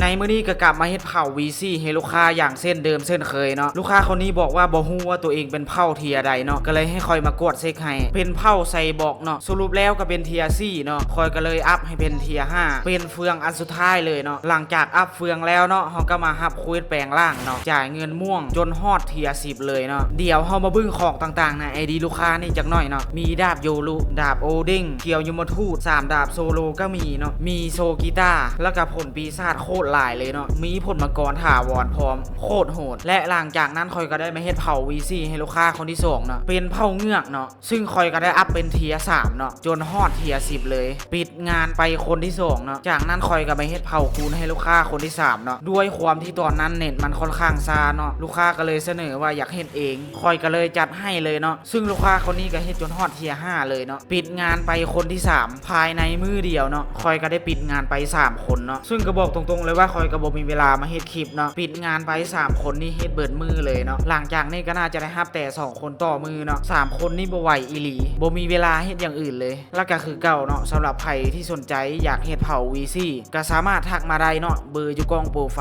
ໃນມື້ນີ້ກໍກັບມາເຮັດເຜົ່າ VC ໃຫ້ລູກຄ້າຢ່າງເຊັ່ນເດີມເຊັ່ນເຄີຍເນາະ. ລູກຄ້າຄົນນີ້ບອກວ່າບໍ່ຮູ້ວ່າຕົວເອງເປັນເຜົ່າເທີໃດເນາະ ກໍເລີຍໃຫ້ຂ້ອຍມາກວດເຊັກໃຫ້ ເປັນເຜົ່າໄຊບອກເນາະ. ສະຫຼຸບແລ້ວກໍເປັນເທີສີ່ເນາະ ຂ້ອຍກໍເລີຍອັບໃຫ້ເປັນເທີຫ້າ ເປັນເຟືອງອັນສຸດທ້າຍເລີຍເນາະ. ຫຼັງຈາກອັບເຟືອງແລ້ວເນາະ ເຮົາກໍມາຮັບເຄວດແປງຮ່າງເນາະ ຈ່າຍເງິນມ່ວງຈົນຮອດເທີສິບເລີຍເນາະ. ດຽວເຮົາມາເບິ່ງຂອງຕ່າງໆໃນ ID ລູກຄ້ານີ້ຈັກໜ້ອຍເນາະ. ມີດາບໂຢລຸ ດາບໂອເດັງ ຂຽວຍົມມະທູດ ສາມດາບໂຊໂລກໍມີເນາະ ມີໂຊກີຕາ ແລ້ວກໍຜົນປີ ສາດໂຄດຫຼາຍເລີຍເນາະ ມີຜົນມັງກອນຖາວອນພ້ອມ ໂຄດໂຫດ. ແລະ ຫຼັງຈາກນັ້ນຂ້ອຍກໍໄດ້ມາເຮັດເຜົ່າ VC ໃຫ້ລູກຄ້າຄົນທີສອງເນາະ ເປັນເຜົ່າເງືອກເນາະ ຊຶ່ງຂ້ອຍກໍໄດ້ອັບເປັນເທີສາມເນາະ ຈົນຮອດເທີສິບເລີຍ. ປິດງານໄປຄົນທີສອງເນາະ ຈາກນັ້ນຂ້ອຍກໍມາເຮັດເຜົ່າກູນໃຫ້ລູກຄ້າຄົນທີສາມເນາະ. ດ້ວຍຄວາມທີ່ຕອນນັ້ນເນັດມັນຄ່ອນຂ້າງຊ້າເນາະ ລູກຄ້າກໍເລີຍສະເໜີວ່າຢາກເຮັດເອງ ຂ້ອຍກໍເລີຍຈັດໃຫ້ເລີຍເນາະ. ຊຶ່ງລູກຄ້າຄົນນີ້ກໍເຮັດຈົນຮອດເທີຫ້າເລີຍເນາະ. ປິດງານໄປຄົນທີສາມ ພາຍໃນມື້ດຽວເນາະ ຂ້ອຍກໍໄດ້ປິດງານໄປສາມຄົນເນາະ. ຊຶ່ງກໍບອກຕົງໆເລີຍວ່າຂ້ອຍກໍບໍ່ມີເວລາມາເຮັດຄລິບເນາະ ປິດງານໄປສາມຄົນນີ້ເຮັດເບິດມື້ເລີຍເນາະ. ຫຼັງຈາກນີ້ກໍໜ້າຈະໄດ້ຮັບແຕ່ສອງຄົນຕໍ່ມື້ເນາະ ສາມຄົນນີ້ບໍ່ໄຫວອີ່ຫຼີ ບໍ່ມີເວລາເຮັດຢ່າງອື່ນເລີຍ. ແລ້ວກໍຄືເກົ່າເນາະ ສຳລັບໃຜທີ່ສົນໃຈຢາກເຮັດເຜົ່າ VC ກໍສາມາດທັກມາໄດ້ເນາະ ເບີຢູ່ກ້ອງໂປຣໄຟ